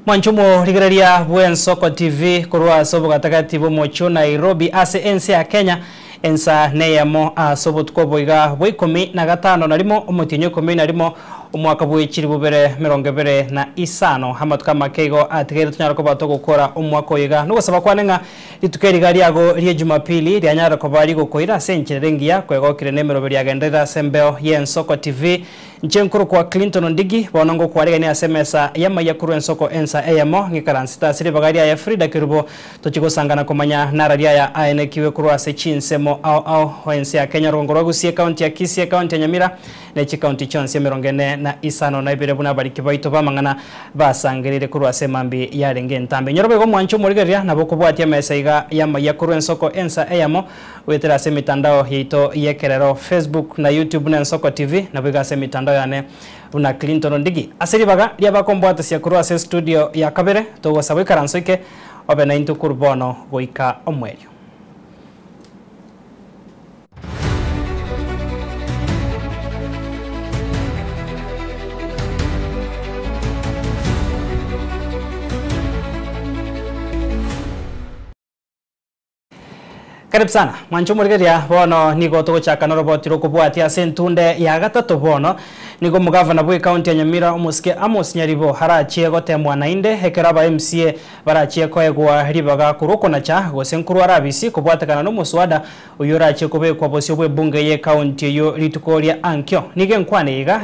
Mwanche omorigereria bw'Ensoko TV korwa ase obogatagati bw'omochie o Nairobi ase ense ya Kenya, ensa neyemo ase obotuko oboiga bwa ikomi na gatano na rimo omotienyi o ikomi na rimo omwaka bwe chilifu bibere emerongo ebere na isano. Amatuko amake igo atigaire tonyare koba togokora omwaka oyo iga. Nogosaba kwane ng'a rituko eri iga riago rie Jumapili rianyare koba rigokoira ase enchera ere engiya kwegokire nemeroberi yagenderire ase embeo y'Ensoko TV. Inche nkorokwa Clinton Ondigi, bono ngokwarigania ase emesa y'amaiya korwa ensoko ensa eyemo, ng'ikaransete ase ribaga riaye Frida Kerubo, tochie gosangana komanya narari aya aenekiwe korwa ase chinsemo ao ao ense ya Kenya, orogongo rwa Gusii, ekaunti ya Kisii, ekaunti ya Nyamira, ne chikaunti chionsi emerongo ene na isano na ibere buna abariki baito b'amang'ana basangereire korwa ase emambi yarenge entambe. Inyora boigo omwanche omorigereria nabo okobwatia emesa iga y'amaiya korwa ensoko ensa eyemo, Goetera ase emetandao yaito y'ekerero, Facebook na YouTube buna Ensoko TV, naboigo ase emetandao yane buna Clinton Ondigi. Ase ribaga ri'abakombwatasia korwa ase estudio ya kabere, togosaba oikaranse oike obe naintwe korwa bono goika omoerio. Karibu sana mwanche omorigereria, bono nigo togochaka noroboti rokobwatia ase entunde ya gatato bono nigo omogavana bwe ekaunti ya Nyamira omosike Amos Nyaribo arachie gotemwa naende ekero aba MCA barachie koegwa ribaga korwa okonacha gose nkorwa arabisi kobwatekana nomoswada oyio orachie kobekwa bosio bw'ebunge ye ekaunti eyio rituko ria ankio. Nigo enkwana eye iga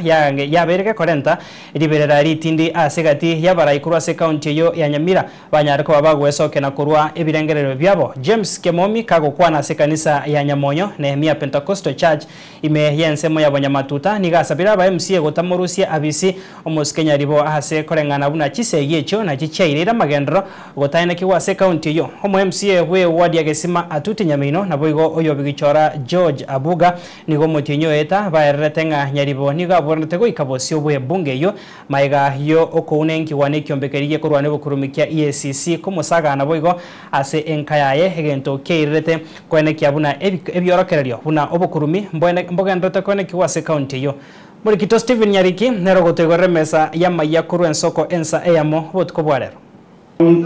yabeire gekorenta riberera ritindi ase egati y'abarai korwa ase ekaunti eyio ya Nyamira Banyare koba bagwesokia na korua ebirengererio biabo. James Kemomi kagokwana ase ekanisa ya Nyamonyo, Nehemia Pentecostal Church, ime y'ensemo ya Bonyamatuta, nigo asabire aba MCA gotamorusia abisi omosike Nyaribo ase koreng'ana buna chisegi echio nachio chiaireire amagenderero gotaenekigwa ase ekaunti eyio. Omo MCA bwe ward ya Gesima Atuti Nyamino naboigo oyobigichora George Abuga nigo omotienyi oeta baererete ng'a Nyaribo nigo aborerete goika bosio bw'ebunge eyio Magega yo okounenkiwa nekiombe keria gekorwania obokurumi kia EACC komosagana boigo ase enka yaye egento kiairerete koenekia buna ebiorokererio buna obokurumi mbogenderete koenekigwa ase county eyio. Morikito Stephen Nyariki nere ogotoigorera emesa y'amayia korwa ensoko ensa eyemo botuko bwa rero.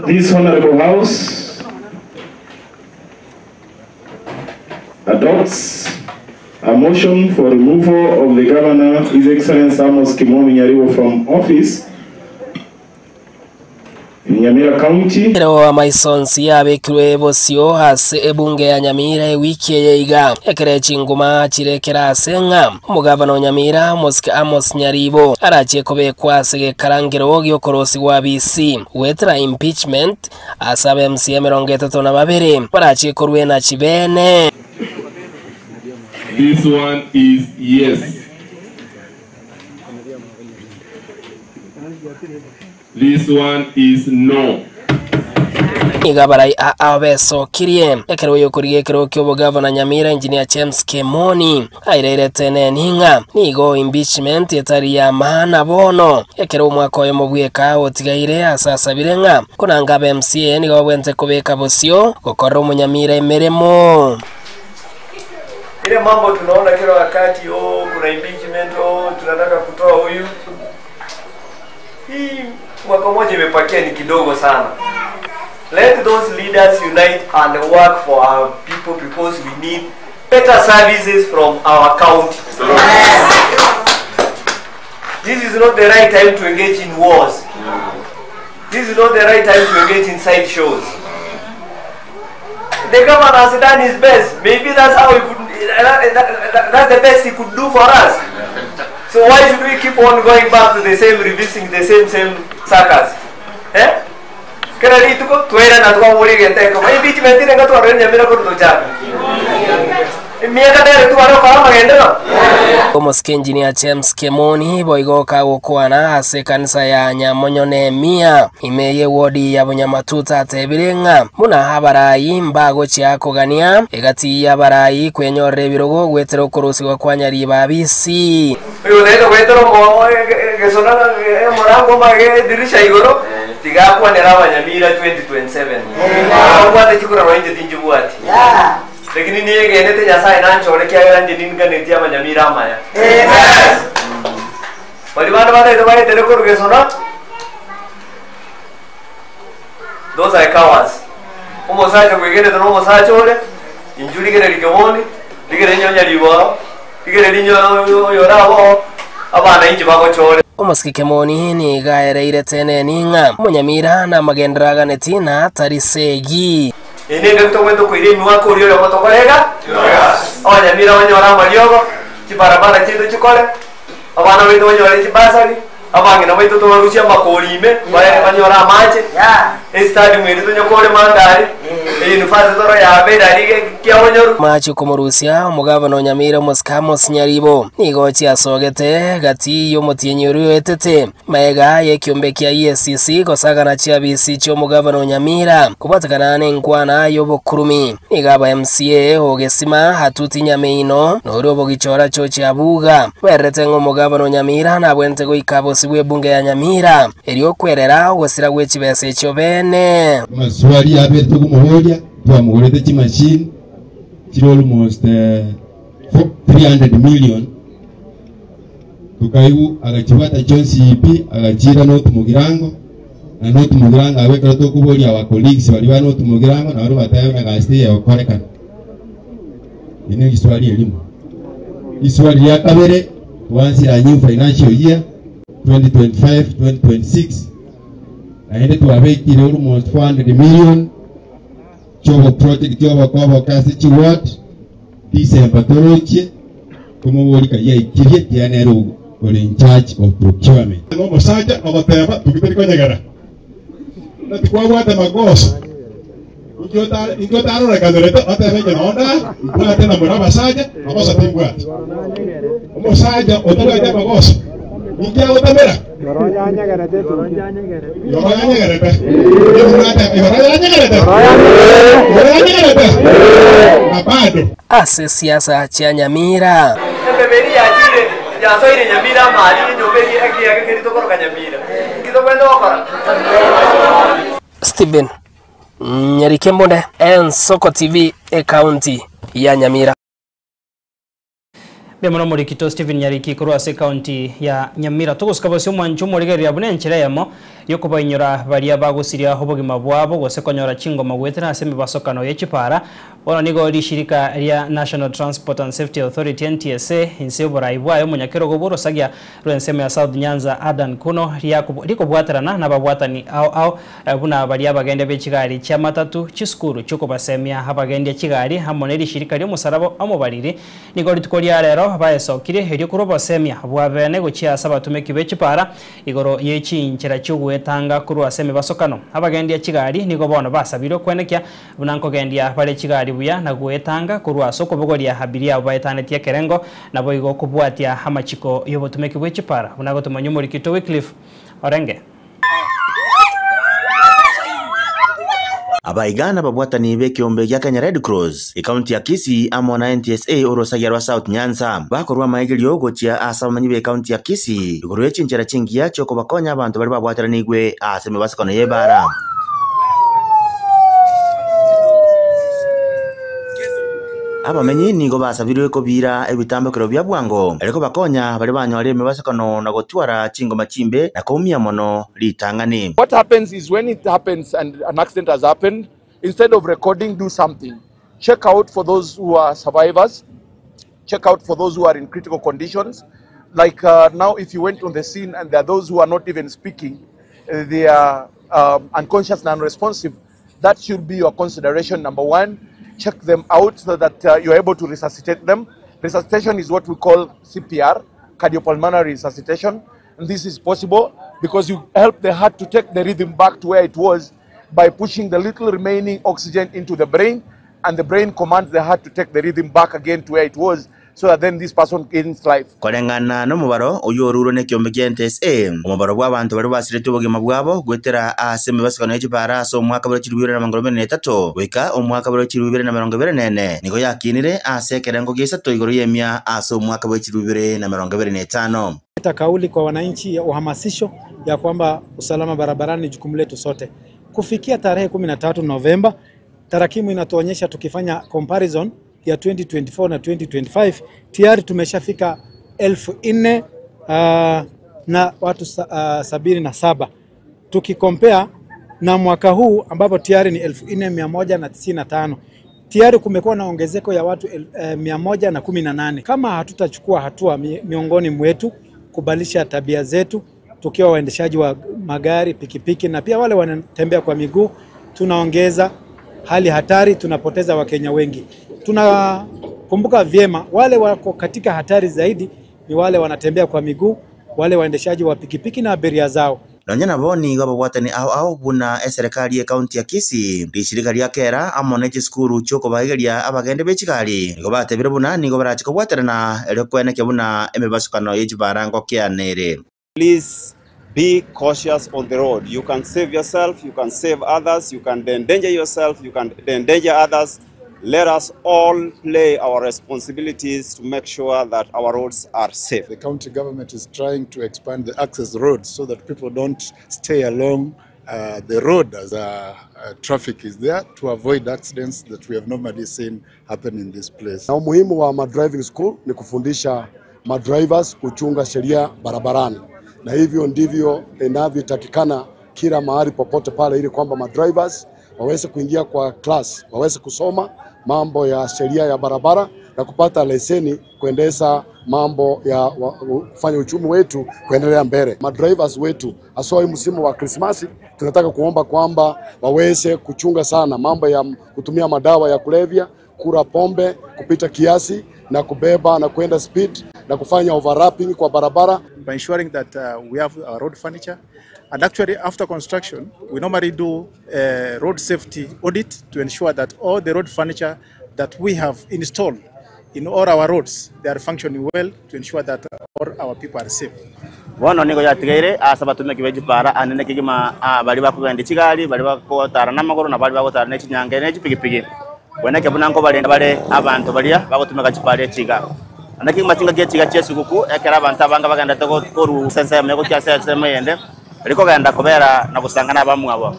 This honourable house adopts a motion for removal of the governor His Excellency Amos Kimomi Nyaribo from office in Nyamira County. Ekero amaiso onsi abekirwe bosio ase ebunge ya Nyamira ewiki eye iga, ekero chinguma chirekera ase ng'a Omogavana o Nyamira, Omosike Amos Nyaribo, arachie kobekwa ase gekarangero gi'okorosigwa BC goetera impeachment ase aba MCA 32 barachie korwena chibene. This one is yes. This one is no. Nigo abarai aa besokirie ekero oyokorigia ekerogo ki'obogavana Nyamira Engineer James Kemoni aireirete neni ng'a nigo impeachment etari ya maana bono ekero omwaka oyomo bweka otigaire ase asabire ng'a konanga aba MCA nigo babwente kobeka bosio gokorera omonyamira emeremo. Ile mambo tunaona kila wakati, oh, kuna impeachment, oh, tunataka kutoa huyu. Hii mwaka moja imepakia ni kidogo sana. Let those leaders unite and work for our people because we need better services from our county. This is not the right time to engage in wars. This is not the right time to engage in side shows. The governor has done his best. Maybe that's how he could, that's the best he could do for us. So why should we keep on going back to the same, revisiting the same same circus? Eh? Kera rituko twera na twabori genteko. Impeachment ire ngatwarire nyamira koru tochaka. Emiaka nere tware gokora amagenderero. Omosike Engineer James Kemoni boigo kagokwana ase ekanisa ya Nyamonyo Nehemia ime y'ewodi ya Bonyamatuta atebire ng'a buna abarai mbagochia kogania egati y'abarai kwenyorera ebirogo goetera okorosigwa kwa Nyariba Abisi. Oyo otaete goetera egesona omorango omage edirisha igoro, tiga akwanere abanyamira 2027. Ababwate chikura nonya inche tinchibwati. Lakini niegenete Nyasae nanchore ekiagera inche ninganetie abanyamira amaya. Baria bande bataete baetere korwa gesona, Those are cowards. Omosacha bwegenete na omosacha ore, inchuo rigereria keboni, rigereria nyonya riboro, rigereria nyo oyore aboo, abana inche bagochore. Omosike Kemoni nigo aereire teneni ng'a omonyamira namagenderero aganeti na tari segi. Eye nengaki togwenerete koira emiaka oria oyomo tokore iga, abanyamira banyore amariogo, chibarabara chiaito chikore, abana baito banyore chibasari, abang'ina baito tobarusie amakori ime, baye banyore amache, estadium eri tonyokore mangari, eyunifasiti toro yabeire aria iga kiabonyoru. Mache komorusia omogabana o Nyamira omosike Amos Nyaribo nigo chiasogete gati y'omotienyi oria oetete magega y'ekiombe kia EACC gosagana chiabisi chi'omogabana o Nyamira kobwatekana nenkwana y'obokurumi. Nigo aba MCA o Gesima Hatuti Nyameino na oria obogichora George Abuga bererete ng'a omogabana o Nyamira nabwenerete goika bosibwa ebunge ya Nyamira erio okwerera ogosira gwe chibesa echio bene. Amaswali abere tokomoboria, twamogorete chimachine chire almost 300 million, tokaigwa agachibwata chionsi pi, agachiira North Mugirango, na North Mugirango abwo ekero tokoboria our colleagues baria ba North Mugirango nabo batebe buna gasi teiyo egokorekana. Eri ne riswali erimo. Riswali ria kabere, twansire a new financial year 2025 2026, naende twabekire almost 400 million chiobo project obokoboka ase chiward, December torochie, komobori kayia aikirie tiga nere ore in charge of procurement. Nomosacha ogoteba tuki tari konyegera, na tikwabwate magoso. Inki otarorekanarete otebe inche noo ndaa mbwate na more abasacha, magoso timbwati. Omosacha otabwati amagoso, inki agotamera? Igoro yanyegerete. Igoro yanyegerete. Igoro yanyegerete. Na bado. Ase siasa chia Nyamira. Emeberi yachire yasoire Nyamira amari enyomba eria ekiage keria tokoroka Nyamira. Inki tobwenerete gokora? Stephen Nyarike Mbunde, Ensoko TV, Ekaunti ya Nyamira. Mbuya mono omorikito Stephen Nyariki korwa ase ekaunti ya Nyamira. Togosika bosio omwancho omorigereria buna enchera eyemo yokobainyora baria bagosiria obogima bwabo gose konyora chingoma goetera ase emebasokano ye chipara. Bono nigo rishirika ria National Transport and Safety Authority, NTSA, inse y'oborai bwaye omonyakerogo bw'orosagia rw'ensemo ya South Nyanza Adan Kuno rikobwaterana nababwatani ao ao buna baria abagendia be chigari chi'amatatu, chisukuru chi'okobasemia abagendia chigari amo nerishirika ri'omosaraba omobariri. Nigo rituko ria rero baesokirie erio korwa obosemia bwa bene gochia ase abatumeki be chipara igoro ye chinchera chi'ogwetanga korwa ase emebasokano. Abagendia chigari nigo bono basabirwe kwenekia buna nkogendia bare chigari buya na gwetanga korwa ase okobogoria abiria abwo baetanetie ekerengo, naboigo kobwatia amachiko y'obotumeki bwe chipara, buna gotomanya omorikito Wycliffe Orenge. Abaiga nababwatani b'ekeombe gia Kenya Red Cross, ekaunti ya Kisii amo na NTSA orosagia rwa South Nyanza bakorwa amaegerio gochia ase abamenyi b'ekaunti ya Kisii igoro ye chinchera chingiya chiokobakonya abanto baria babwataranigwe ase emebasakano y'ebara. Abamenyi nigo basabirwe kobiira ebitambokero bia bwango, erio kobakonya baria banyorire emebasakano na gotwara chingoma chimbe na koumia mono ritang'ani. What happens is when it happens and an accident has happened, instead of recording, do something. Check out for those who are survivors. Check out for those who are in critical conditions. Like now, if you went on the scene and there are those who are not even speaking, they are unconscious and unresponsive, that should be your consideration, number one. Check them out so that you're able to resuscitate them. Resuscitation is what we call CPR, cardiopulmonary resuscitation. And this is possible because you help the heart to take the rhythm back to where it was by pushing the little remaining oxygen into the brain, and the brain commands the heart to take the rhythm back again to where it was, so that then this person gains life. Koreng'ana nomobaro oyio orurwe nekiombe kia NTSA, omobaro bw'abanto baria basiretie obogima bwabo goetera ase emebasokano ye chipara ase omwaka bwa 2023 goika omwaka bwa 2024 nigo yakinire ase ekerengo gia isato igoro y'emia ase omwaka bwa 2025. Leta kauli kwa wananchi ya uhamasisho ya kwamba usalama barabarani ni jukumu letu sote. Kufikia tarehe 13 Novemba, tarakimu inatuonyesha tukifanya comparison ya 2024 na 2025 tayari tumeshafika 4,000 na watu 77. Tukikompea na mwaka huu ambapo tayari ni 4195. Tayari kumekuwa na ongezeko ya watu 118. Kama hatutachukua hatua miongoni mwetu kubadilisha tabia zetu tukiwa waendeshaji wa magari, pikipiki na pia wale wanatembea kwa miguu, tunaongeza hali hatari, tunapoteza Wakenya wengi. Tunakumbuka vyema wale wako katika hatari zaidi ni wale wanatembea kwa miguu, wale waendeshaji wa pikipiki na abiria zao. Nonya nabo nigo ababwatani ao ao buna eserikali ya county ya Kisii rishirika ria kera amo na chisukuru chiokobaigeria abagende be chigari nigo batebire buna nigo barachi kobwaterana erio kweneke buna emebasukano ya chibarango kianere. Please be cautious on the road. You can save yourself, you can save others, you can endanger yourself, you can endanger others. Let us all play our responsibilities to make sure that our roads are safe. The county government is trying to expand the access roads so that people don't stay along the road as traffic is there to avoid accidents that we have normally seen happen in this place. Na umuhimu wa ma driving school ni kufundisha ma drivers kuchunga sheria barabarani, na hivyo ndivyo inavyotakikana kila mahali popote pale, ili kwamba ma drivers waweze kuingia kwa class, waweze kusoma mambo ya sheria ya barabara na kupata leseni kuendesha mambo ya kufanya uchumi wetu kuendelea mbele. Madrivers wetu haswa hii msimu wa Krismasi, tunataka kuomba kwamba waweze kuchunga sana mambo ya kutumia madawa ya kulevya, kula pombe kupita kiasi na kubeba na kwenda speed na kufanya overlapping kwa barabara. By ensuring that we have our road furniture, and actually after construction we normally do a road safety audit to ensure that all the road furniture that we have installed in all our roads, they are functioning well to ensure that all our people are safe. Bono nigo yatigaire asa batumiki be chipara anene kigima bari bakugenda chigari bari bakotara n'amaguru na bari bagotara n'echinyange n'echipigipigi bweneke buna nko barenda bare abantu baria bagotumika chipara echiga anaki machinga gie chiga chia sukuku ekera abantu abanga bagendete koru sensa ya mego kia sensa meyende riko genda kobera na gusangana abamwe abo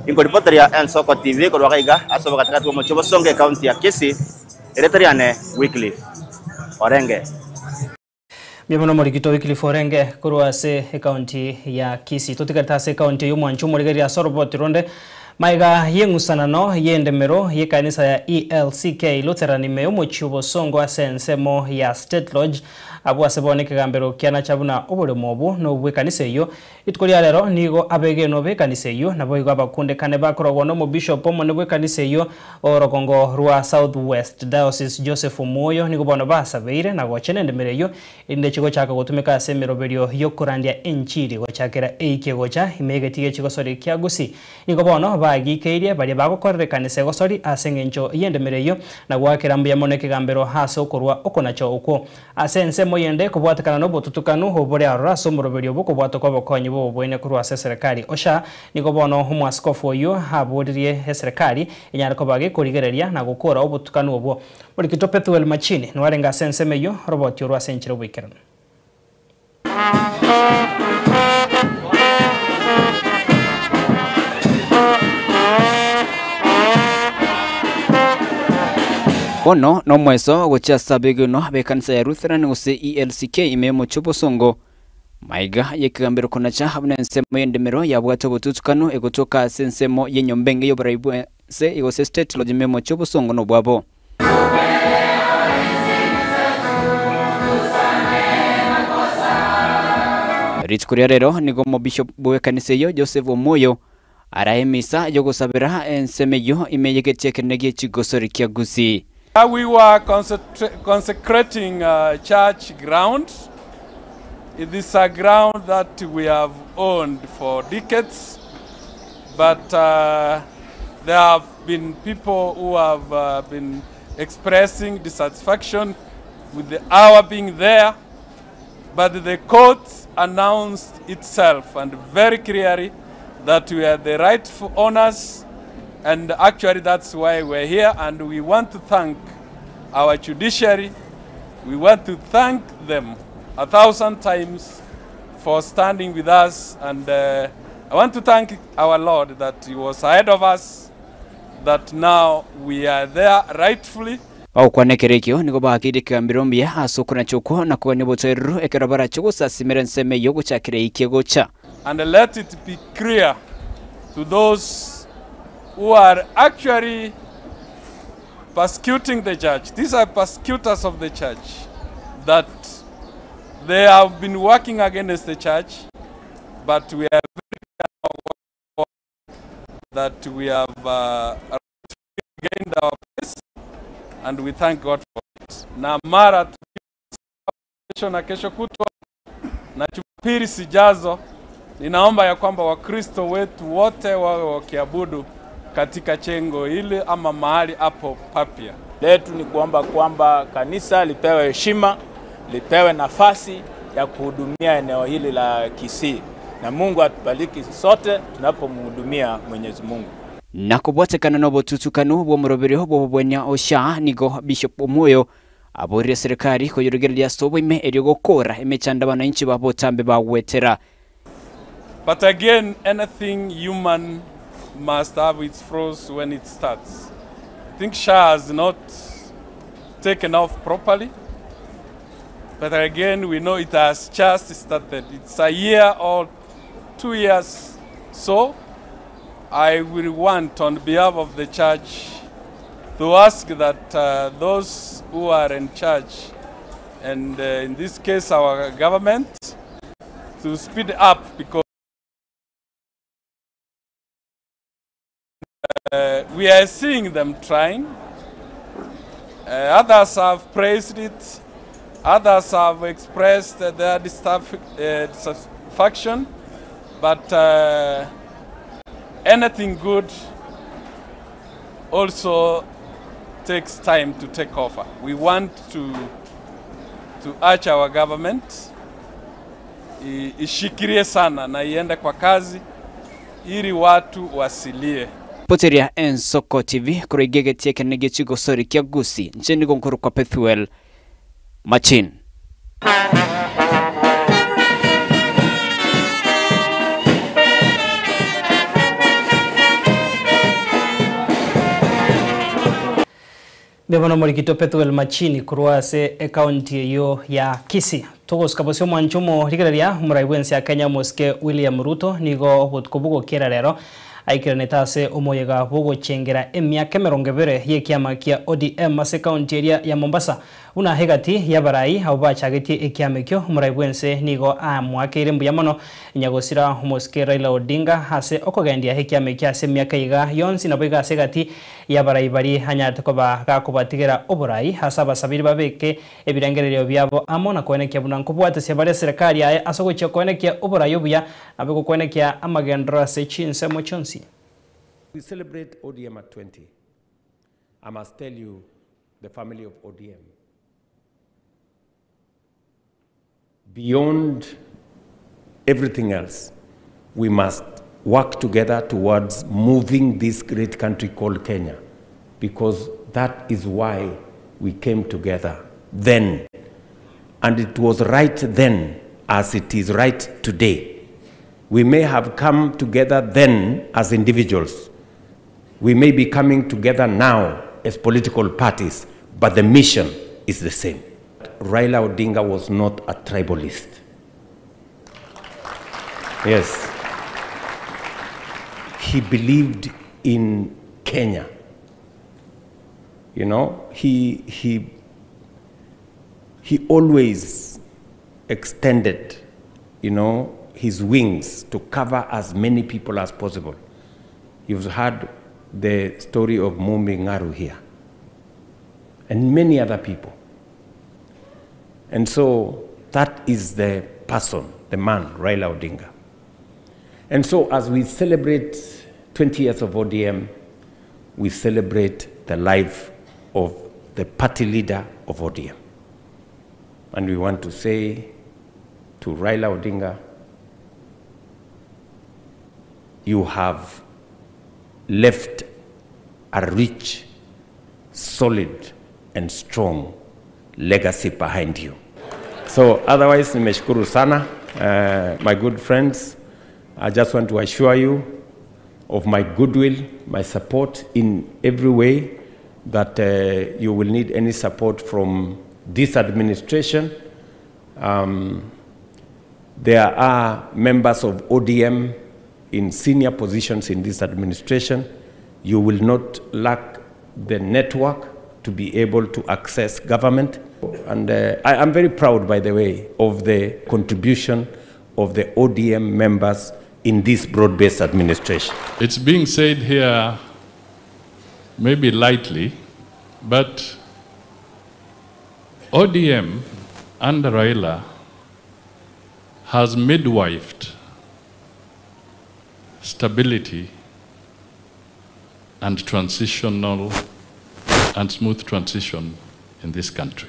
ingo ripoti ya Ensoko TV korwa gaiga asoba katikati wa mocho Bosongo county ya Kisii ereteriane Wycliffe Orenge. Mbiamono morigito Wycliffe Orenge korwa ase ekaunti ya Kisii totigarete ase ekaunti y'omwancho omorigereria ase oroboti ronde maiga yeng'usanano yendemero yekanisa ya ELCK Lutheran ime omochi Bosongo ase ensemo ya State Lodge abwo ase bono ekegambero kiana chabuna oboremo obo na ekanisa eyo rituko ria rero nigo abegenwa ba ekanisa eyo nabo igo abakundekane bakorogwa na omobishop omone bwa ekanisa eyo orogongo rwa South West Diocese Joseph Omoyo nigo bono basabeire na gochena endemero eyo erinde chigochaka gotumeka ase emeroberio yokorandia enchiri gochakera eike gocha imegeti chigosori kia Gusii nigo bono bagikeirie baria bagokorera ekanisa egosori ase eng'encho y'endemero eyo na gwakera mbuya mono ekegambero ase okorwa okonacho okwo ase ensemo yende kobwatekana n'obotutukanu obore arora ase omoroberio obwo kobwatwa kwa obokonyi bw'obobwene korwa ase eserikali osha nigo bono omwasikofu oyo aboririe eserikali enyare koba gekorigereria na gokora obotukanu obwo Morikito Pethuel Machini niwarenga ase ensemo eyo roboti orwa ase enchera oboikeranu. Ono nomweso gochia sabegeno bekanisa ya Lutheran gose ELCK ime mocho Bosongo maiga yekigambero konacha habuna ensemo y'endemero yabwate obotutukano egotoka ase ensemo y'enyombenge y'oborai se igose State Lodge ime mocho Bosongo nobwabo. Rituko ria rero nigo omobishop bw'ekanisa eyo Joseph Omoyo arahemisa yogosabera ensemo eyo ime yegetie ekenene gie chigosori kia Gusii. We were consecrating church ground. It is a ground that we have owned for decades, but there have been people who have been expressing dissatisfaction with the hour being there, but the court announced itself and very clearly that we are the rightful owners. And actually that's why we're here, and we want to thank our judiciary. We want to thank them 1,000 times for standing with us, and I want to thank our Lord that he was ahead of us, that now we are there rightfully. Okwanekerekio nigo bakire kigambiro mbuya ase okonachokwo na kogania obotoereru ekero barache gosasimera ensemo eyo gochakera eikie gocha. And let it be clear to those who are actually persecuting the church. These are persecutors of the church that they have been working against the church, but we are very clear that we have gained our place and we thank God for it. Na mara kesho na kesho kutwa na Jumapili sijazo, ninaomba ya kwamba Wakristo wetu wote wawe wakiabudu katika chengo hili ama mahali hapo papya. Letu ni kuomba kwamba kanisa lipewe heshima, lipewe nafasi ya kuhudumia eneo hili la Kisii, na Mungu atubariki sote tunapomhudumia Mwenyezi Mungu. Na kobwatekana na obotutukanu bwa omoroberio bwa obobwania osha nigo Bishop Omoyo aborire serikali koyorogereria ase oboime erio gokora emechando abananchi ba botambe bagwetera. But again, anything human must have its flaws when it starts. I think SHA has not taken off properly. But again, we know it has just started. It's a year or 2 years. So I will want, on behalf of the church, to ask that those who are in charge, and in this case our government, to speed up, because we are seeing them trying. Others have praised it. Others have expressed their dissatisfaction. But anything good also takes time to take over. We want to urge our government ishikirie sana na iende kwa kazi ili watu wasilie. Poteria Ensoko TV kureigegetie kenege chigosori kia gusi nchini gonkuru kwa Pethuel Machin. Bebono morikito Pethuel Machini kurwase ekaunti eyo ya Kisii. Togosika bosio mwanchomo rigereria omorai bwensi ya Kenya Mosike William Ruto nigo obotuko bogokera rero aikiranete ase omoyega bogochengera emiaka emerongo ebere y'ekiama kia ODM ase ekaunti eria ya Mombasa. Buna hegati y'abarai abo bachagetie ekiama ekio omorai bwense nigo amwakeire mbuya mono nyagosira Mosike Raila Odinga ase okogendia ekiama ekio ase emiaka iga yonsi nabo iga ase egati y'abarai bari anyarete koba gakobatigera oborai ase abasabiri babeke ebirengererio biabo amo na koenekia buna nkobwatesia baria serikali yaye ase ogochia koenekia oborai obuya nabo gokoenekia amagendero ase chinsemo chionsi. We celebrate ODM at 20. I must tell you, the family of ODM, beyond everything else, we must work together towards moving this great country called Kenya, because that is why we came together then. And it was right then as it is right today. We may have come together then as individuals. We may be coming together now as political parties, but the mission is the same. Raila Odinga was not a tribalist. Yes. He believed in Kenya. You know, he always extended, you know, his wings to cover as many people as possible. You've heard the story of Mumbi Ngaru here, and many other people. And so that is the person, the man, Raila Odinga. And so as we celebrate 20 years of ODM, we celebrate the life of the party leader of ODM. And we want to say to Raila Odinga, you have left a rich, solid, and strong legacy behind you. So otherwise, nimeshukuru sana, my good friends. I just want to assure you of my goodwill, my support in every way that you will need any support from this administration. There are members of ODM in senior positions in this administration. You will not lack the network to be able to access government. And I am very proud, by the way, of the contribution of the ODM members in this broad-based administration. It's being said here, maybe lightly, but ODM under Raila has midwifed stability and transitional and smooth transition in this country.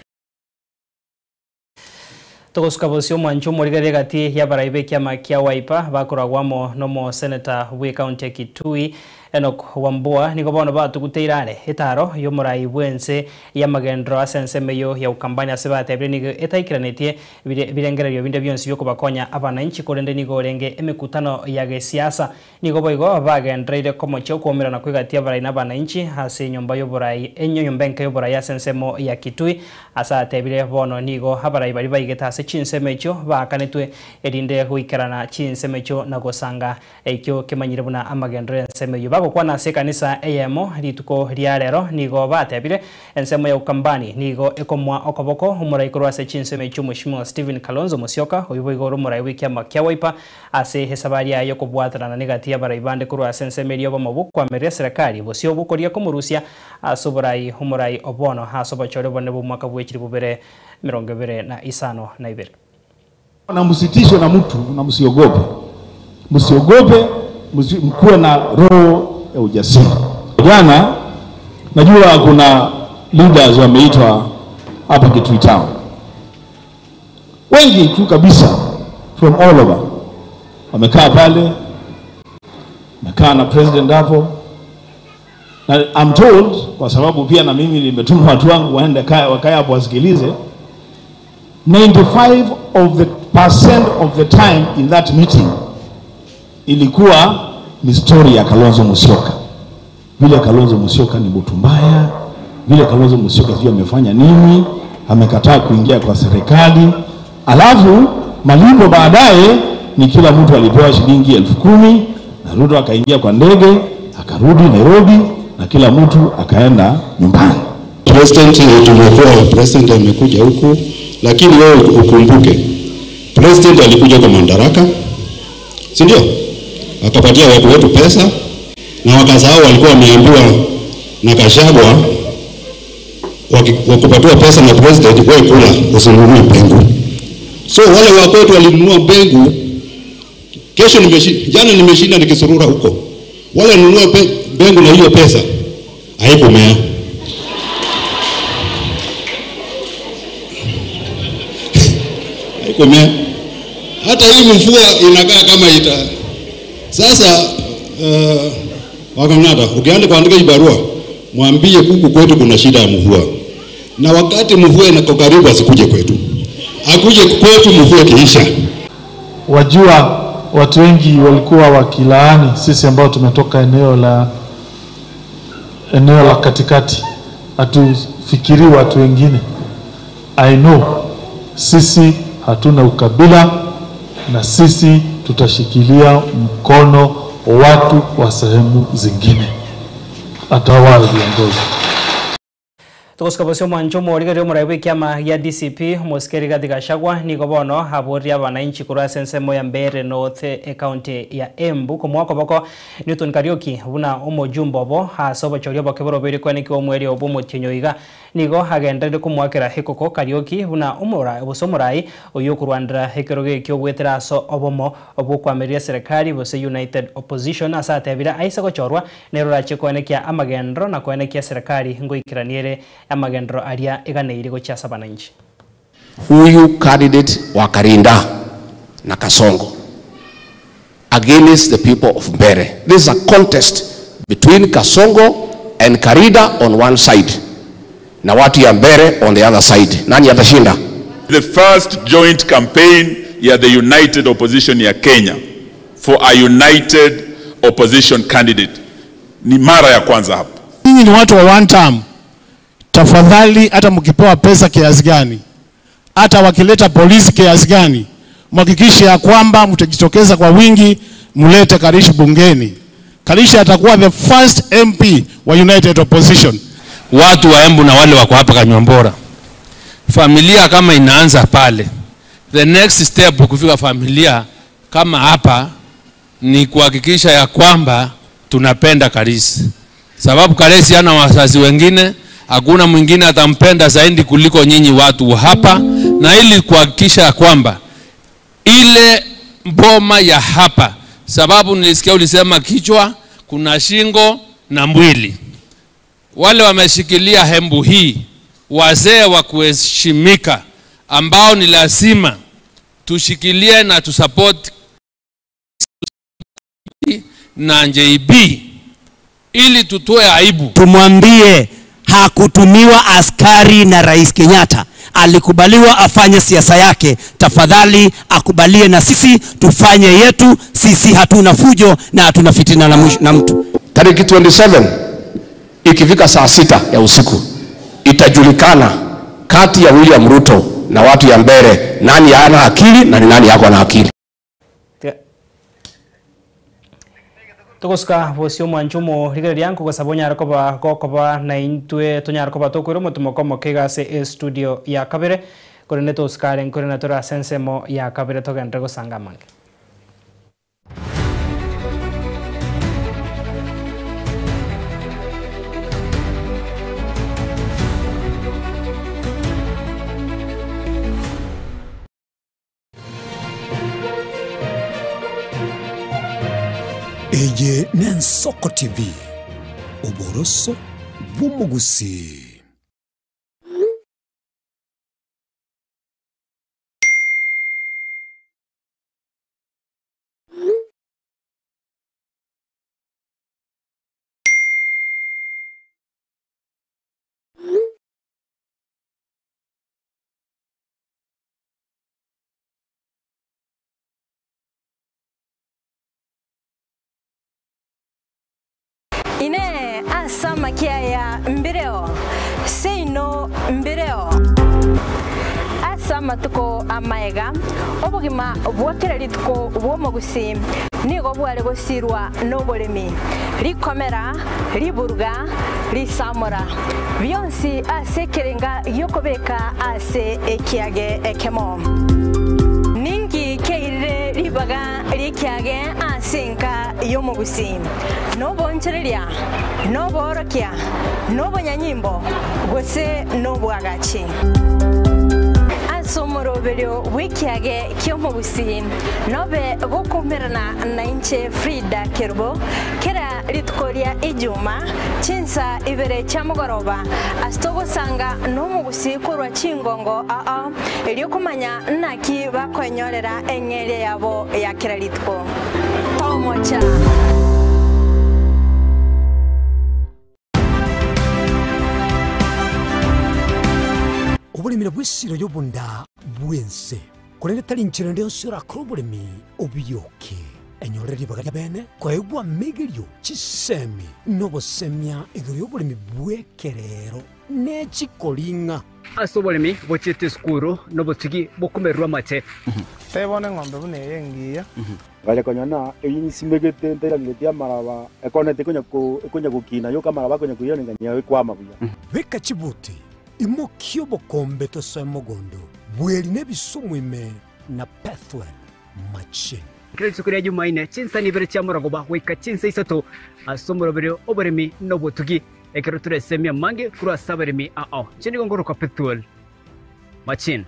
Togosuka bosio mwancho omorigari egati y'abarai b'ekiama kia Wiper bakoragwamo nomo senator bwe county ya Kitui Enoch Wambua nigo bono batuguteire are etaro y'omorai bwense y'amagendero ase ensemo eyo ya Ukambani ase batebire nigo etaikeranetie ebirengererio binde bionsi biokobakonya abananchi korende nigo orenge emekutano ya gesiasa nigo boigo bagendereire komochia okwomerana kwa egati y'abarai na abananchi ase enyomba y'oborai enyo nyomba enke y'oborai ase ensemo ya Kitui ase atebire bono nigo abarai baria baigete ase chinsemo echio baakanetwe erinde goikerana chinsemo echio na gosanga ekio kemanyire buna amagendero y'ensemo eyio. Bagokwana ase ekanisa eyemo rituko ria rero nigo batebire ensemo ya Ukambani nigo ekomwa okoboko omorai korwa ase chinsemo echio Mheshimiwa Stephen Kalonzo Musyoka oyo boigo ore omorai bwa ekiama kia Wiper ase esabari yaye okobwatanana negati y'abarai bande korwa ase ensemo eria obomo bokwamerera eserekari bosio bokoria komorusia ase oborai omorai obono ase obochore obonene bwa omwaka bwa echilifu bibere 2052. Na msitishwe na mtu na msiogope, msiogope, mkuwe na roho ya ujasiri. Jana najua kuna leaders wameitwa hapa Kitui Town, wengi tu kabisa from all over wamekaa pale, wamekaa na president hapo, na I'm told, kwa sababu pia na mimi nimetuma watu wangu waende wakae hapo wasikilize, 95 of the percent of the time in that meeting ilikuwa ni story ya Kalonzo Musyoka, vile Kalonzo Musyoka ni mtu mbaya, vile Kalonzo Musyoka sijui amefanya nini, amekataa kuingia kwa serikali. Alafu malipo baadaye ni kila mtu alipewa shilingi 10,000 na Ruto akaingia kwa ndege akarudi Nairobi na kila mtu akaenda nyumbani. President tumekuwa president amekuja huku, lakini wewe ukumbuke president alikuja kwa madaraka, si ndio? Akapatia watu wetu pesa na wakasahau walikuwa wameambiwa na Gachagua wakupatiwa pesa na president, wewe kula usinunue mbegu. So wale wa kwetu walinunua mbegu. Kesho jana nimeshinda nikisurura huko, wale walinunua mbegu na hiyo pesa haikumea. Haikumea. Hata hii mvua inakaa kama ita. Sasa Wakang'ata, ukianza kuandika hii barua mwambie kuku kwetu kuna shida ya mvua, na wakati mvua inako karibu asikuje kwetu, akuje kwetu mvua kiisha. Wajua, watu wengi walikuwa wakilaani sisi ambao tumetoka eneo la katikati, hatufikiri watu wengine. I know sisi hatuna ukabila na sisi tutashikilia mkono watu wa sehemu zingine, hata wao viongozi. Tugosuka mwancho omorigari omorai bwa ekiama gia DCP Omosike Rigathi Gachagua nigo bono aboria abananchi korwa ase ensemo ya Mbeere North ecounty ya Embu komwaka boko Newton Kariuki buna omojumbe obo ase obochori oboke borobeire kwenekiwa omweri obo omotienyo iga nigo agenderere komwakera ekoko Kariuki buna gose omorai oyo okorwandera ekero geki ogwetera ase obomo obokwameria serikali gose United Opposition ase atebire aise gochorwa nero orache kwenekia amagendero na kwenekia serikali ngoikeraniere amagendero aria eganeire gochia ase abananchi. Huyu candidate wa Karinda na Kasongo against the people of Mbeere. This is a contest between Kasongo and Karinda on one side na watu ya Mbeere on the other side. Nani atashinda? The first joint campaign ya the United Opposition ya Kenya for a united opposition candidate ni mara ya kwanza hapa. Ninyi ni watu wa one term. Tafadhali, hata mkipewa pesa kiasi gani, hata wakileta polisi kiasi gani, mhakikishe ya kwamba mtajitokeza kwa wingi mlete Karish bungeni. Karish atakuwa the first MP wa United Opposition. Watu wa Embu na wale wako hapa Kanyuambora, familia kama inaanza pale, the next step kufika familia kama hapa ni kuhakikisha ya kwamba tunapenda Karisi, sababu Karisi hana wazazi wengine, hakuna mwingine atampenda zaidi kuliko nyinyi watu wa hapa, na ili kuhakikisha ya kwamba ile boma ya hapa, sababu nilisikia ulisema kichwa, kuna shingo na mwili wale wameshikilia hembu hii, wazee wa kuheshimika ambao ni lazima tushikilie na tusupport na JB ili tutoe aibu. Tumwambie hakutumiwa askari na Rais Kenyatta, alikubaliwa afanye siasa yake. Tafadhali akubalie na sisi tufanye yetu. Sisi hatuna fujo na hatuna fitina na mtu. Tariki 27 ikifika saa 6 ya usiku itajulikana kati ya William Ruto na watu ya Mbere nani ana akili na ni nani yako na akili. Tugusuka bosio mwanchumo rigereria nkugosaba onyare koba gokoba na intwe tonyare koba tokwira omotumo komo ase e studio ya kabere korende tosukare nkore na tore ase ensemo ya kabere togenderere gosanga amange. Eye n'Ensoko TV, oboroso bw'omugusi. Ine asama kiaya mbireo seino mbireo asama tuko amaega obogima bwakera rituko bw'omogusi nigo bware gosirwa n'oboremi rikomera riburuga risamora byonsi ase ekerenga giokobeka ase ekiage ekemo ningi keirire ribaga rikiage ase enka y'omogusi nobonchereria noborokia nobonyanyimbo gose nobwagachi ase omoroberio bw'ekiage ki'omogusi nobe gokumerana na inche Frida Kerubo kera rituko ria ijuma chinsa ibere chia mogoroba ase togosanga n'omogusi korwa chingongo aa erio komanya naki bakoenyorera eng'eria yabo ya kera rituko tomocha. Oburimire bw'esiro y'obunda bwense korende tari nchero ndi onsi orakora oboremi obuyoke enyorere ribaga ria bene koegwa megerio chisemi n'obosemia igoro y'oboremi bw'ekerero n'echikoring'a ase oboremi bochete esukuru n'obotugi bokumererwa amate tebone eng'ombe buna eye engiya ngaja konyona eyinsimegete nterangetie amaraba ekonete ekonya gokina yoka amaraba akonya koiranengania ekwama buya. Beka chibuti imokio bokombe tosoe mogondo bweri n'ebisumwime na Pethwell Machine. Kera rituko ria Jumaine chinsa nibere chia moragoba goika chinsa isato ase omoroberio oboremi n'obotugi ekero turesemia mange korwa ase abaremi ao nche nigo ngoroka Pethwell Machine.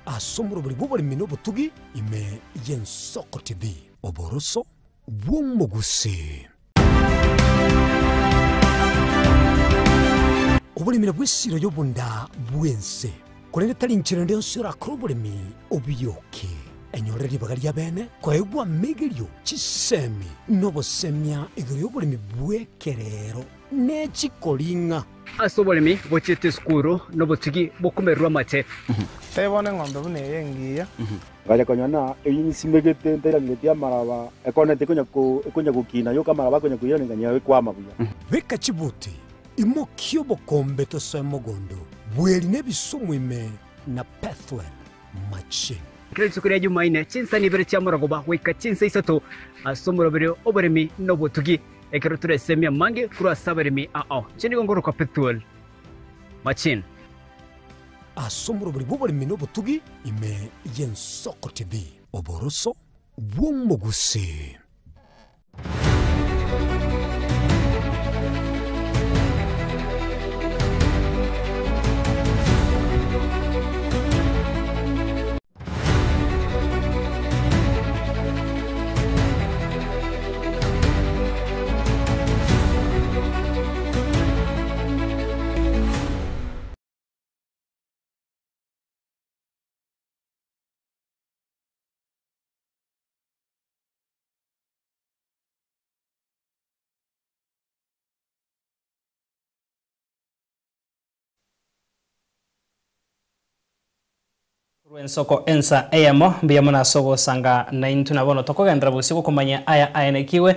Ase omoroberi bw'oboremi n'obotugi ime y'Ensoko TV, oboroso bw'omogusi. Oburimire bw'esiro y'obunda bwense korende tari nchero ndi onsi orakora oboremi obuyoke enyorere ribaga ria bene koegwa megerio chisemi n'obosemia igoro y'oboremi bw'ekerero n'echikoring'a ase oboremi bochete esukuru n'obotugi bokumererwa amate tebone eng'ombe buna eye engiya ngaja konyona eyinsimegete nterangetie amaraba ekonete ekonya gokina yoka amaraba akonya koiranengania ekwama buya. Beka chibuti imokio bokombe tosoe mogondo bweri n'ebisumwime na Pethwell Machine. Kera rituko ria Jumaine, chinsani ibere chia morogoba goika chinsa isato ase omoroberi oboremi na obotugi, ekero toresemie amange korwa ase abaremi ao. Inche nigo ngorokwa Pethuel Machin. Ase omoroberi bw'oboremi na obotugi ime y'Ensoko TV. Oboroso bw'omogusii. Korwa ensoko ensa eyemo, mbuya mono ase ogosanga naintwe na bono tokogenderera bosio gokomanya aya aenekigwe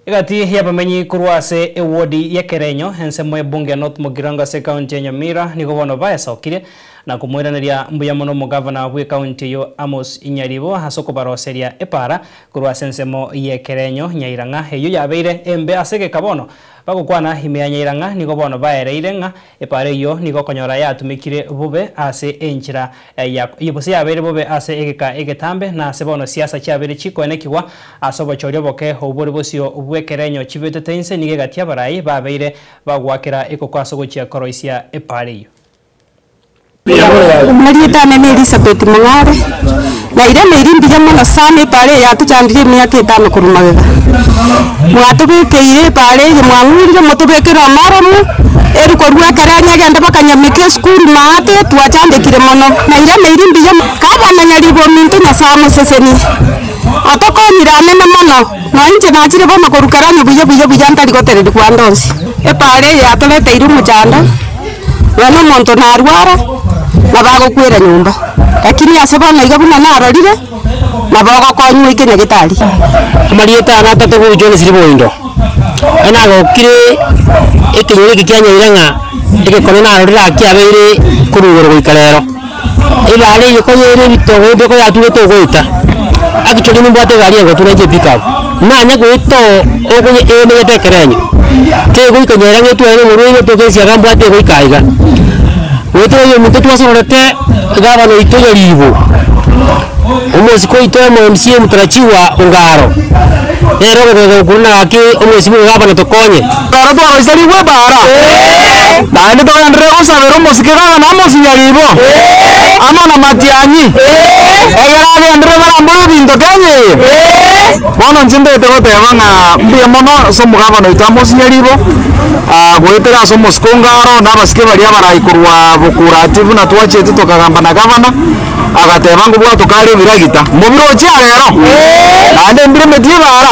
egati y'abamenyi korwa ase ewodi y'Ekerenyo, ensemo y'ebunge ya North Mugirango ase ekaunti ya Nyamira nigo bono baesokirie na komoiraneria mbuya mono omogavana bw'ekaunti eyio Amos Nyaribo ase okobaroseria epaara korwa ase ensemo y'Ekerenyo Nyairang'a eyio yabeire embe ase egeka bono bagokwana ime ya Nyairang'a nigo bono baereire ng'a Epaara eyio nigo okonyora yatumekire bobe ase enchera ya gose yabeire bobe ase egeka egetambe, na ase bono siasa chiabeire chikoenekigwa ase obochori oboke obwo bore bosio bw'ekerenyo chibetete inse nigo egati abarai babeire bagoakera ekoko ase ogochia koroisia epaara eyio. Omarieta ane ne Elizabeth Mong'are, nairaneirie mbuya mono sana epaara eye yatochandire emiaka etano korwa magega. Mwatobekeire epaara eye mwang'urire motobekere omoromu, eri korwa ekero egende mpaka Nyameke esukuru maate twachandekire mono. Nairaneirie mbuya mono. Gavana Nyaribo ominto Nyasae amosesenie, otokonyire anene mono, nonya inche nachire bono korwa Keranyo buya buya buya ntari gotererigwa ande onsi. Epaara eye yatoreteire omochando. Nonya na omonto narwara, nabo agokwera nyomba, lakini ase bono iga buna narorire, nabo ogokonywa oike nyagetari. Amarieta ane atato gochia Jones Riboindo, ekero nagokire ekenyoro eke kia Nyaira ng'a egekone narorire aa kiabeire korwa igoro goika rero. Egari eye koyere ebitogo ebi koyatugete ogoeta, actually nimbwate egari engotu nainche epickup, nanya goeta oo okonye emenyete ekerenyo, kegoika nyera ng'etware omorwaire toka esiaga mbwate egoika aiga. Goetera oyo omonto twasororete gavana oito Nyaribo, omosike oito omo MCA mtarajiwa Ongaro, nere ogotoka gokurana gaki omosike oyo gavana tokonye. Ekero twaroiserigwe ebaara, naende togenderere gosabera omosike gavana Amos Nyaribo, amo na Matiang'i, egere agenderere barambore ebinto Kenya eye. Bono inche ntagete goteba ng'a mbuya mono ase omogavana oito Amos Nyaribo, goetera ase omosike Ongaro na abasike baria abarai korwa Bokurati buna twachete tokagamba na gavana, Agateba, Nkobwatoka are ebiragita, mobiroche aa rero, naende mbiremeti ebaara.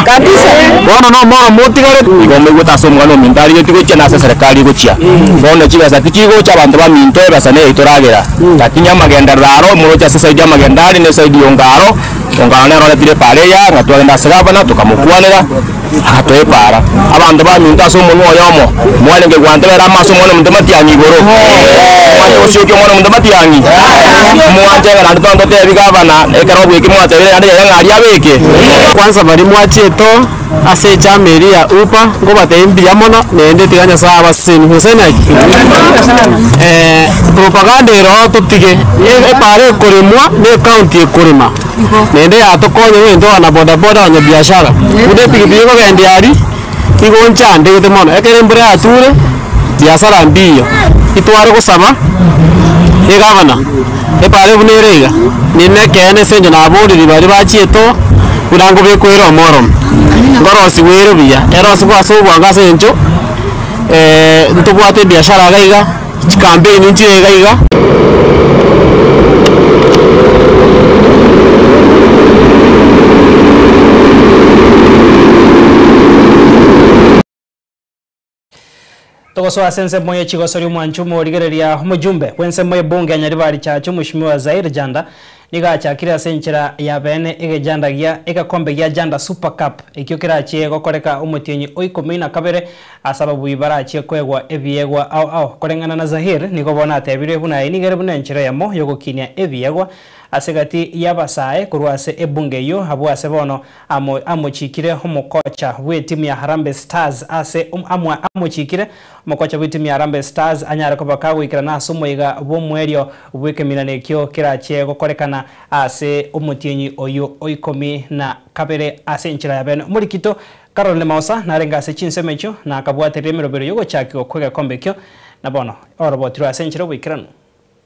Bono nomoro motigare. Igo moigwete ase omwana ominto arigetie gochia na ase eserekari egochia. Bono chibesa tichigocha abanto baminto ebesa neye toragera. Lakini amagenderero aro moroche ase esaidi y'amagenda are na esaidi ya Ongaro, Ongaro nere oretire epaara eye ng'a twagenda ase gavana tokamokwanera agatoa epaara. Abanto baminto ase omonwa oyomo mwarenge gwantebera amaso omwana omonto matiang'i igoro. Mwanche gosiokia omwana omonto matiang'i? Mwanche ng'a naende twanto totebi gavana ekero obweki mwatebire naende yaya ng'a aria abeke. Kwanza baria mwachiete oo ase echama eria ya UPA, nkobatebia mbuya mono naende tiga Nyasaye abasesenie. Gose naki? Propaganda ere oo totige, epaara ekoremwa na ecounty ekorema. Naende yatokonya egento wana bodaboda abanyabiashara, buna epikipiki ekogendia aria, igo nchandegete mono, ekero embura yature, biasara mbiyo, itware gosaba egavana, epara buna ere iga, ninde ekeene ase eng'encho naborire baria bachiete oo, buna nkobekwa ere omoromo, nkorosigwa ere buya, erosigwe ase obwango ase eng'encho ntobwate ebiashara iga iga. Chikampeni nchire iga iga. Togosoa ase ensemo ye chigosori omwancho omorigereria omojumbe bw'ensemo y'ebunge ya Nyaribari Chache Omweshimiwa Zair Janda. Nigo achakire ase enchera ya beene egejanda gia egekombe gia Janda Super Cup ekio kerachie gokoreka omotienyi o ikomi na kabere ase ababui barachie koegwa ebiegwa ao ao. Koreng'ana na Zahir, nigo bono atebire buna eye nigo ere buna enchera eyemo yogokinia ebiegwa ase egati y'abasae korwa ase ebunge eyio abwo ase bono amo amochikire omokocha bw'etimu ya Harambee Stars ase amochikire Omokocha bw'etimu ya Harambee Stars anyare koba kagoikerana ase omoyega bw'omoerio bw'ekeminano ekio kerachie gokorekana ase omotienyi oyio o ikomi na kabere ase enchera ya bene. Omorikito Caroline Maosa narenge ase chinsemo echio na akabwatereria emerobero y'ogochakigwa kw'egekombe ekio na bono orobotirwe ase enchera y'oboikeranu.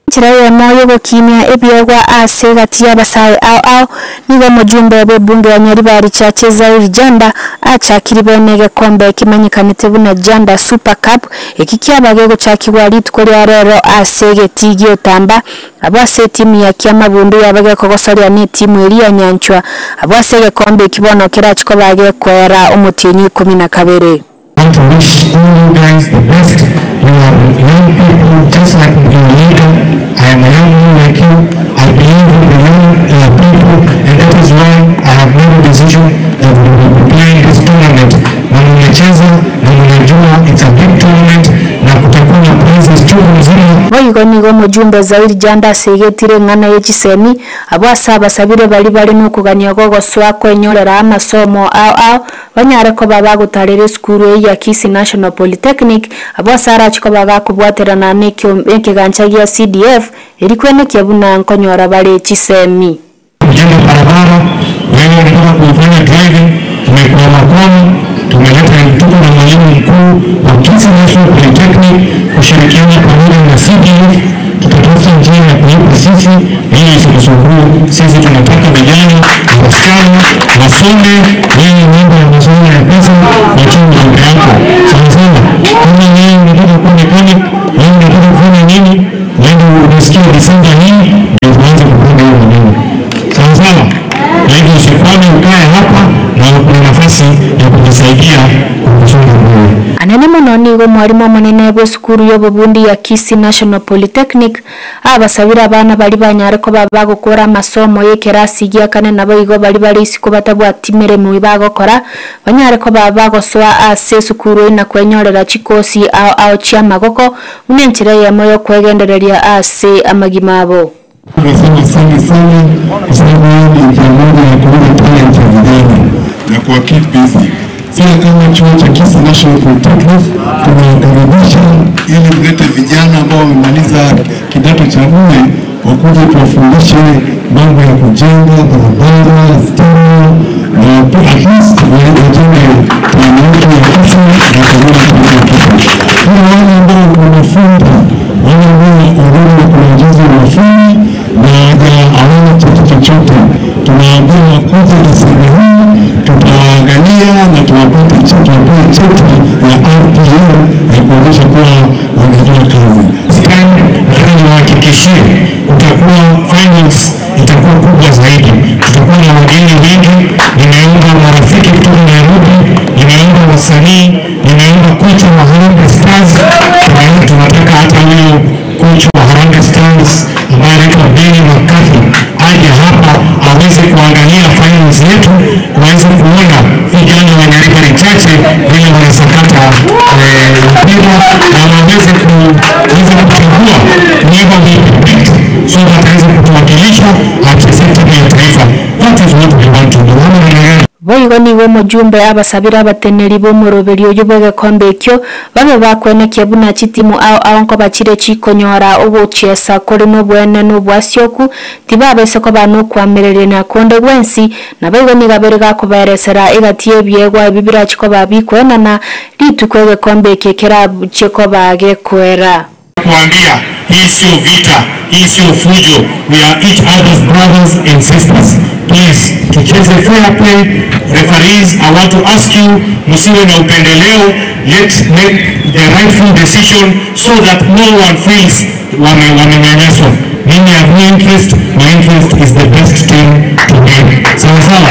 Enchera eyemo y'ogokinia ebiegwa ase egati y'abasae ao ao nigo omojumbe bw'ebunge ya Nyaribari Chache Zairi Janda achakiri bene egekombe kemanyekanete buna Janda Super Cup eki kiaba gegochakigwa rituko ria rero ase egetii giotamba abwo ase etimu ya Kiamabundu yaba gekogosoria na etimu eria ya Nyanchwa abwo ase egekombe eki bono kerachi koba gekoera omotienyi ikomi na kabere. Want to wish all you guys the best, you are young people just like your leader, I am a young man like you, I believe in the young people and that is why I have made a decision that we will be playing this tournament na mumecheza na mnajua it's a big tournament na kutakuwa na prizes chungu mzima. Boigo nigo omojumbe Zairi Janda asegetire eng'ana ye chisemi, abwo ase abasabire baria bare nokogania gogosoa kwenyorera amasomo ao ao Banyare koba bagotaarera esukuru eyio ya Kisii National Polytechnic, abwo ase arache koba gakobwaterana nekegancha gia CDF, erio kwenekia buna nkonyora bare chisemi. Kujenga barabara, wewe unataka kuifanya driving, tumekwamakwama, tumeleta tuko na mwalimu mkuu wa Kisii National Polytechnic kushirikiana pamoja na CDF, tutatafuta njia ya kulipa sisi ili isitusumbue. Sisi tunataka vijana na wasichana wasome, wewe mambo ya masomo ya pesa wachana mambo yako. Sana sana kama wewe unataka kuwa mechanic, wewe unataka kufanya nini, nenda unasikia Desemba hii ndio tuanze kupanga hiyo maneno. Sawa sawa. Kwa hivyo usikwame, ukae hapa na kuna nafasi ya kujisaidia kwa kusonga mbele. Anene mono nigo omwarimu omonene bw'esukuru y'obobundi ya Kisii National Polytechnic abasabire abana baria banyare koba bagokora amasomo y'ekerasi gia kane naboigo baria bare isiko batabwati meremo bagokora banyare koba bagosoa ase esukuru eyio na kwenyorera chikosi ao ao chi'amagoko buna enchera eyemo y'okwegendereria ase amagima abo. Tunasema asante sana kwa sababu hiyo ni njia moja ya kuuza talent ya vijana na kuwa keep busy. Sisi kama chuo cha Kisii National Polytechnic tunawakaribisha ili mlete vijana ambao wamemaliza kidato cha nne wakuje tuwafundishe mambo ya kujenga barabara, stima na at least wajenge town yetu ya Kisii na community yetu ya Kisii. Pia wale ambao ni mafundi, wale ambao already kuna ujuzi wa ufundi na hawana cheti chochote, tunawaambia wakuje Desemba hii, tutawaangalia na tuwapate cheti, tuwapee cheti ya RPA ya kuonyesha kuwa wanajua kazi. Stand, nataka niwahakikishie kutakuwa finals itakuwa kubwa zaidi, tutakuwa na wageni wengi. Nimeomba marafiki kutoka Nairobi, nimeomba wasanii, nimeomba kocha wa Harambee Stars. Tunataka hata huyo kocha wa Harambee Stars ambaye anaitwa Benni McCarthy aje hapa aweze kuangalia finals yetu, waweze kuona vijana wa Nyaribari Chache vile wanasakata mpira na waweze kuweza kuchagua whoever we pick so that aweze kutuwakilisha achezee timu ya taifa. That is what we want to do. Ama ni gani? Boigo nigo omojumbe abasabire abateneri b'omoroberi oyio bw'egekombe ekio babe bakwenekia buna chitimu ao ao nkoba chire chikonyora ogochiesa kore nobwene na obwasioku, tibabaisa koba nokoamererania konde gwensi, naboigo nigo abere gakobaeresera egati y'ebiegwa ebi birache koba bikoenana rituko egekombe eke kerache koba gekoera. Kuambia hii sio vita, hii sio fujo, we are each other's brothers and sisters. Please tucheze fair play. Referees, I want to ask you, msiwe na upendeleo. Let's make the rightful decision so that no one feels wamenyanyaswa. Mimi have no interest, my interest is the best team to win. Sawa sawa.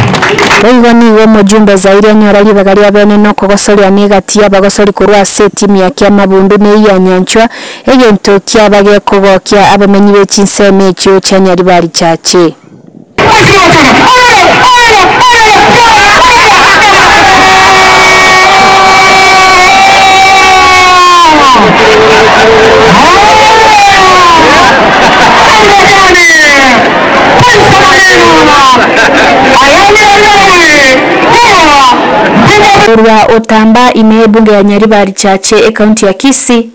Boigo nigo omojumbe Zaire anyora ribaga ria bene na okogosoria na egati y'abagosori korwa ase etimu ya Kiamabundu na eyio ya Nyanchwa, egento kiaba gekogokia abamenyi be chinsemo echio chia Nyaribari Chache. Korwa Otamba ime y'ebunge ya Nyaribari Chache ekaunti ya Kisii,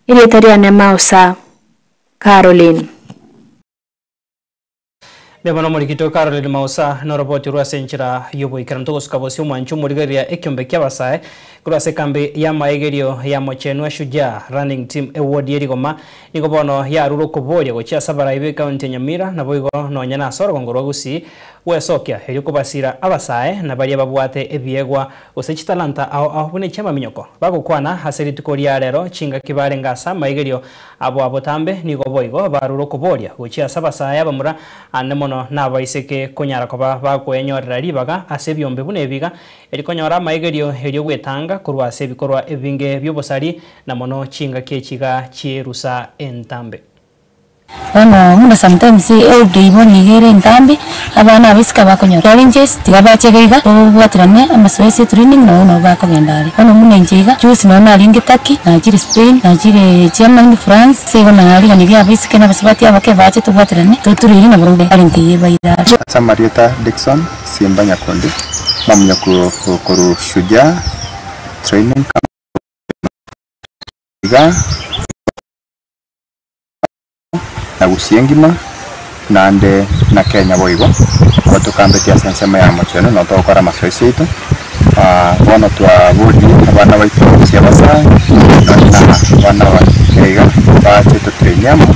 erieta riane Mausa Caroline. Mbuya mono omorikito Caroline Mausa noroboti rwa ase enchera y'oboikeranu. Togosuka bosio omwancho omorigereria ekiombe ki'abasae korwa ase ekambi y'amaegerio ya Mochenwa Shujaa Running Team eward ye Rigoma nigo bono yarure okoboria gochia ase abarai b'ecounty ya Nyamira naboigo nonya nase orogongo rwa Gusii gwesokia erio kobasira abasae na baria babwate ebiegwa gose chitalanta ao ao buna echi'amaminyoko. Bagokwana ase rituko ria rero chingaki barenge ase amaigerio abo abotambe nigo boigo barure okoboria gochia ase abasae abamura ande mono nabaiseke konyara koba bakwenyorera ribaga ase ebiombe buna ebiga erio konyora amaigerio erio gwetanga korwa ase ebikorwa ebinge bi'obosari na mono chingaki echiga chi'erusa entambe. Bono buna sometimes eaudio igo nigo ere entambe, abana abaiseke bakonyora challenges, tiga bache iga iga, tobwaterane amasoesi etraining nabo nabo bakogenda are. Bono buna inche iga, juzi nonye narenge Turkey, nachire Spain, nachire Germany, France, ase igo nariganirie abaiseke na abasubati abake bache tobwaterane, toturerie nabarobwo talent eye ebaire are. Ase amarieta Dickson Simba Nyakundi, mamunyaku korwa Shujaa Training Camp iga na Gusii engima naende na Kenya boigo, nigo tokambetie ase ensemo ya mochenu nabo togokora amasoesi aito, bono twaborie abana baito gose abasae nonye na abana abake iga bache totraini amo,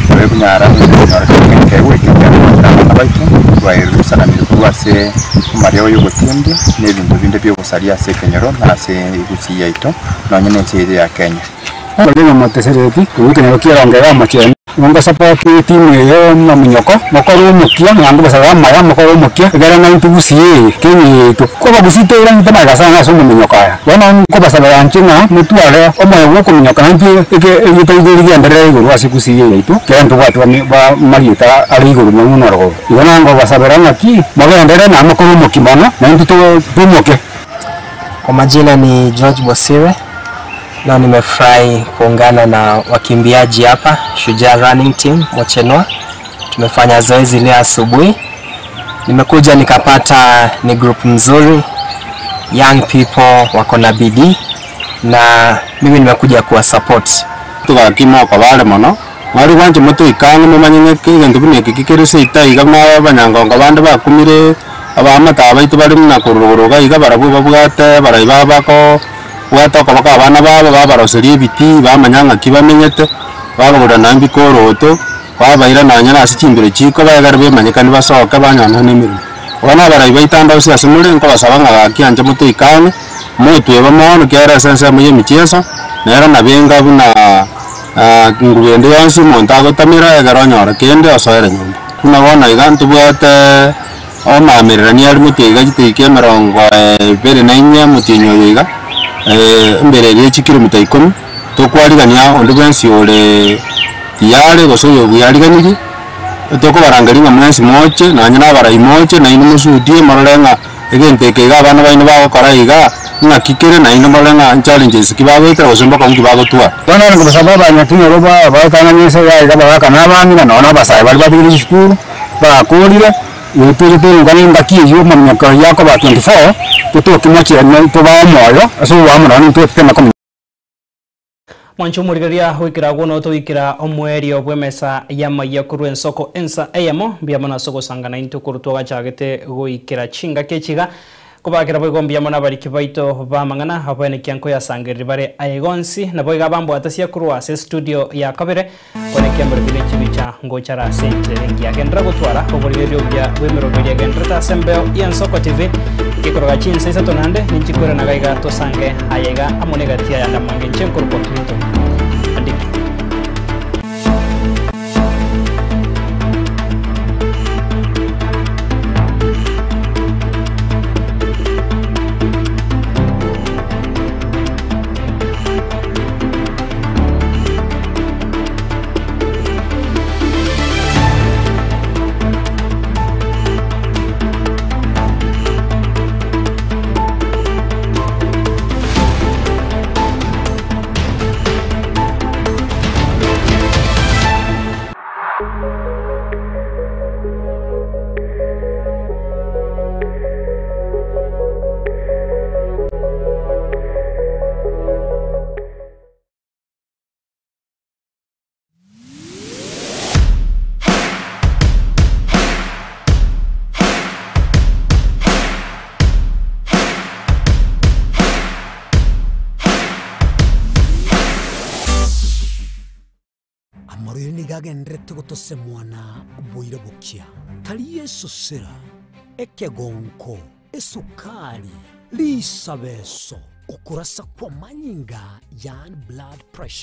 tobe konyara konyora ekeegwa eke kiagochera abana baito twaerusananire korwa ase amariogo ya ogotindia na ebinto binde bia obosaria ase ekenyoro na ase egusii yaito nonye na ense yaito ya Kenya. Korende motesereti korwa ekenyoro ki'erongo ya omochenu, nigo ngosapoti etimu eye buna monyoko, mokore omokia, naende gosaba amaya mokore omokia, ekero ng'a intwe gusii eye, Kenya eye yaito. Ko abagusii toiranete magega sana ase omominyoko aya. Bono nkobasabera inche ng'a motware omoyo bwa okominyoka naintwe eke erieta riaito rigenderere igoro ase gusii eye yaito, ekero ntobwate bami ba marieta are igoro mono orogoro. Igo nangobasabera ng'aki, mogenderere naende mokore omokia mono, naintwe to tomoke. Kwa majina ni George Bosire na nimefurahi kuungana na wakimbiaji hapa Shujaa Running Team Mochenwa. Tumefanya zoezi leo asubuhi, nimekuja nikapata ni group mzuri, young people wako na bidii na mimi nimekuja kuwa support. Togakima okobare mono, mwari gwancha motoikang'e momanye ng'aki egento buna eke kekere seita iga buna abanyangongo bande bakumire, abamate baito bare buna korwa iga iga barabwo babwate abarai babo bako bwate okoboko abana babo babaroseria ebitii bamanya ng'aki bamenyete, babagorera naende bikoroto, babaira nonye na ase chimbero chikoba ekero bemanyekani basoke banyora na emeremo. Bono abarai baito ande ase ase more nkobasaba ng'a gaki anche motoikang'e, motweba mono ekiagera ase ensemo ya emicheso, nero nabo enga buna nguba ende yonsi omonto agotamera ekero onyora kende osoere nyomba. Buna bono iga ntobwate omaamererania are motwe iga chidakika emerongo ebere na inye omotienyi oyo iga, embere eria chikilomita ikomi, tokwarigania onde bwensi ore tiyari gose oyo bwariganirie, tokobarangeria ng'a mwensi moche, nonye na abarai moche, nainwe mosudie morore ng'a egento eke iga abana baino bagokora iga, ng'aki kere naende morore ng'a challenges ki bagoetera gose mbokong'u ki bagotwara. Bono nkobasaba abanyakenyoro ba baetang'ani ense iga iga bagaka na abang'ina nonye na abasae baria batigire chisukuru, bakorire, intwe toingane engaki eywo omonyoko oyio akoba 24, totoke mochenu tobae omoyo ase oboamo nonye intwe toteme komenya. Mwanche omorigereria goikera agwo notoikera omoerio bw'emesa y'amayia korwa ensoko ensa eyemo, mbuya mono ase ogosangana intwe korwa twagachagete goikera chingaki echi iga. Kobakera boigo mbuya mono abariki baito b'amang'ana, abaenekia nkoyasangereria bare aye gonsi, naboigo abambwatasia korwa ase estudio ya kabere, koenekia mborobio ne chibicha ngochara ase enchera engiya. Genderera gotwara oborigereria obuya bw'emeroberio egendererete ase embeo y'Ensoko TV, gekoroga chinsa isato naende ninchikwerana iga iga tosange aye iga amo negati ayande amange inche nkorokwa Clinton Andiki. Amarwaire nigo agendererete gotosemwana boira bokia. Tari esosera, ekegonko, esukari, risabeso, okorasa kw'amanyinga, yaani blood pressure.